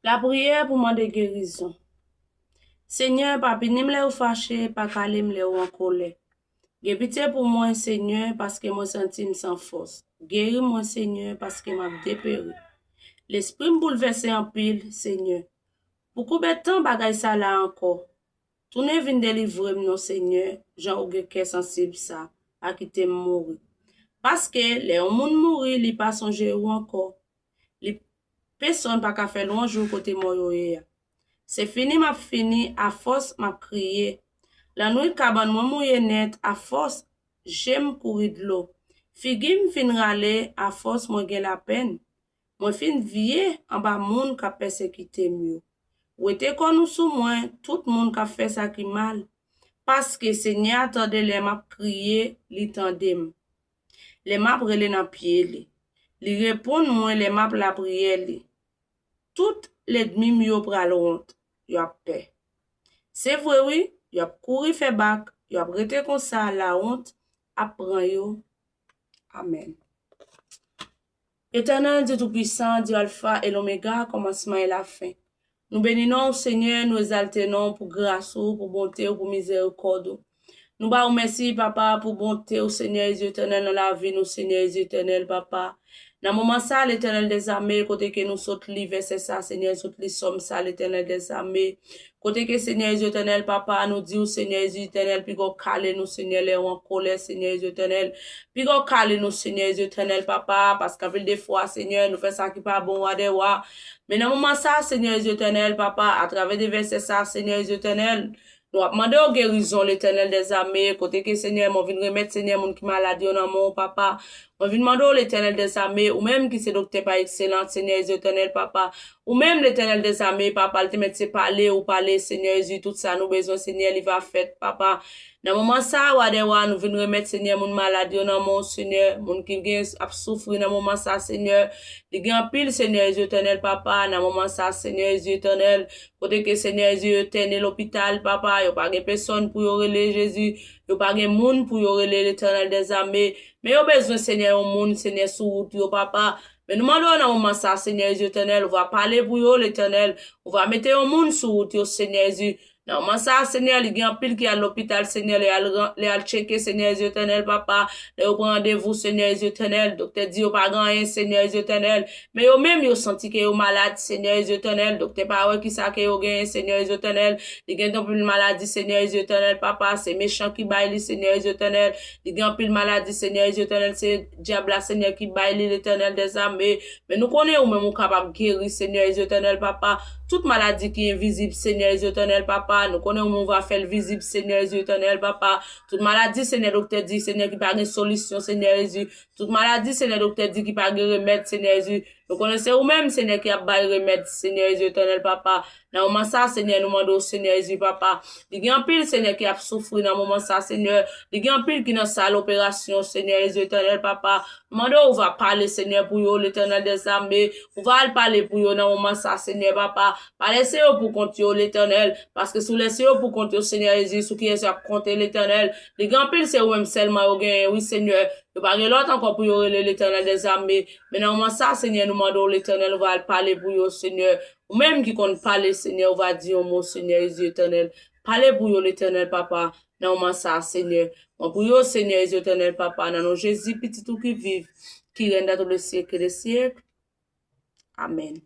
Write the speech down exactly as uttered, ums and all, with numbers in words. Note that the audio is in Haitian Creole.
Lapriyè pou mande gerizon. Senyè, pa pini m lè ou fache, pa kale m lè ou an kolè. Gen pitye pou mwen, Senyè, paske mwen santi m san fòs. Geri mwen, Senyè, paske m ap deperi. Lespri m boulvèse anpil, Senyè. Pou koubyen tan bagay sa la ankò? Tounen vin delivre m non, Senyè, jan ou gen kè sansib sa, pa kite m mouri. Paske lè yon moun mouri, li pa sonje ou ankò. Li, pèsonn pa ka fè lwanj ou kote mò yo ye a. Se fini m ap fini, afòs m ap kriye. Lannwit kabann mwen mouye nèt, afòs je m kouri dlo. Figi m fin rale, afòs mwen gen lapenn. Mwen fin vye anba moun k ap pèsekite m yo. Wete kò nou sou mwen, tout moun k ap fè sa ki mal. Paske Senyè a tande lè m ap kriye, li tande m. Lè m ap rele nan pye li, li reponn mwen lè m ap lapriyè li. Tout lènmi m yo pral wont, y ap pè. Se vre wi, y ap kouri fè bak, y ap rete konsa, lawont ap pran yo. Amèn. Etènèl, Dye Toupisan, Dye Alfa e Lomega, kòmansman e lafen. Nou beni non w, Senyè, nou egzalte non w pou gras ou, pou bonte w, pou mizèrikòd ou. Nou ba ou mèsi, Papa, pou bonte w, Senyè Jezi Etènèl, nan lavi nou, Senyè Jezi Etènèl, Papa. Nan moman sa, Letènèl dèzame, kote ke nou sot li vèsè sa, Senyè, sot li sòm sa, Letènèl dèzame. Kote ke, Senyè Jezi Etènèl, Papa, nou di w, Senyè Jezi Etènèl, piga w kale nou, Senyè, lè w an kolè, Senyè Jezi Etènèl. Piga w kale nou, Senyè Jezi Etènèl, Papa, paske anpil de fwa, Senyè, nou fè sa ki pa bon, Wa dè wa. Men nan moman sa, Senyè Jezi Etènèl, Papa, atravè de vèsè sa, Senyè Jezi Etènèl, nou ap mande w gerizon, Letènèl dèzame, kote ke, Senyè, mwen vin remèt, Senyè, moun ki malad yo nan men w, Papa. Mwen vin mande w, Letènèl dèzame, ou menm ki se doktè pa ekselans, Senyè Jezi Etènèl, Papa. Ou menm, Letènèl dèzame, Papa, l te mèt se pale, ou pale, Senyè Jezi, tout sa nou bezwen, Senyè, li va fèt, Papa. Nan moman sa, Wa dè wa, nou vin remèt, Senyè, moun malad yo nan men w, Senyè, moun ki gen, ap soufri nan moman sa, Senyè. Li gen anpil, Senyè Jezi Etènèl, Papa, nan moman sa, Senyè Jezi Etènèl, kote ke, Senyè Jezi, yo entène lopital, Papa, yo pa gen pèsonn pou yo rele, Jezi, yo pa gen moun pou yo rele, Letènèl dèzame, men yo bezwen, Senyè, yon moun, Senyè, sou wout yo, Papa. Men nou mande w nan moman sa, Senyè Jezi Etènèl, ou va pale pou yo, Letènèl, ou va mete yon moun sou wout yo, Senyè Jezi. Nan moman sa, Senyè, li gen anpil ki al lopital, Senyè, lè al ran-, lè al tcheke, Senyè Jezi Etènèl, Papa. Lè yo pran randevou, Senyè Jezi Etènèl, doktè di yo pa gen anyen, Senyè Jezi Etènèl. Men yo menm, yo santi ke yo malad, Senyè Jezi Etènèl. Doktè pa wè kisa ke yo genyen, Senyè Jezi Etènèl. Li gen anpil maladi, Senyè Jezi Etènèl, Papa. Se mechan ki bay li, Senyè Jezi Etènèl. Li gen anpil maladi, Senyè Jezi Etènèl. Se dyab la, Senyè, ki bay li, Letènèl dèzame. Men nou konnen ou menm ou kapab geri, Senyè Jezi Etènèl, Papa. Tout maladi ki envizib, Senyè Jezi Etènèl, Papa. Nou konnen ou menm ou va fè l vizib, Senyè Jezi Etènèl, Papa. Tout maladi, Senyè, doktè di, Senyè, ki pa gen solisyon, Senyè Jezi. Tout maladi, Senyè, doktè di, ki pa gen remèd, Senyè Jezi. Nou konnen se ou menm, Senyè, ki ap bay remèd, Senyè Jezi Etènèl, Papa. Nan moman sa, Senyè, nou mande w, Senyè Jezi, Papa. Li gen anpil, Senyè, ki ap soufri nan moman sa, Senyè. Li gen anpil ki nan sal operasyon, Senyè Jezi Etènèl, Papa. Mande w, ou va pale, Senyè, pou yo, Letènèl dèzame. Ou va al pale pou yo nan moman sa, Senyè, Papa. Pa lese yo pou kont yo, Letènèl. Paske si w lese yo pou kont yo, Senyè Jezi, sou kiyès yo ap konte, Letènèl? Li gen anpil, se ou menm sèlman yo genyen, wi, Senyè. Yo pa gen lòt ankò pou yo rele, Letènèl dèzame. Men nan moman sa, Senyè, nou mande w, Letènèl, ou va al pale pou yo, Senyè. Ou menm ki konn pale, Senyè, ou va di yon mo, Senyè Jezi Etènèl. Pale pou yo, Letènèl, Papa. Nan moman sa, Senyè. Mwen priye w, Senyè Jezi Etènèl, Papa, nan non Jezi, Pitit ou ki viv, ki règne dans tous les siècles des siècles. Amèn.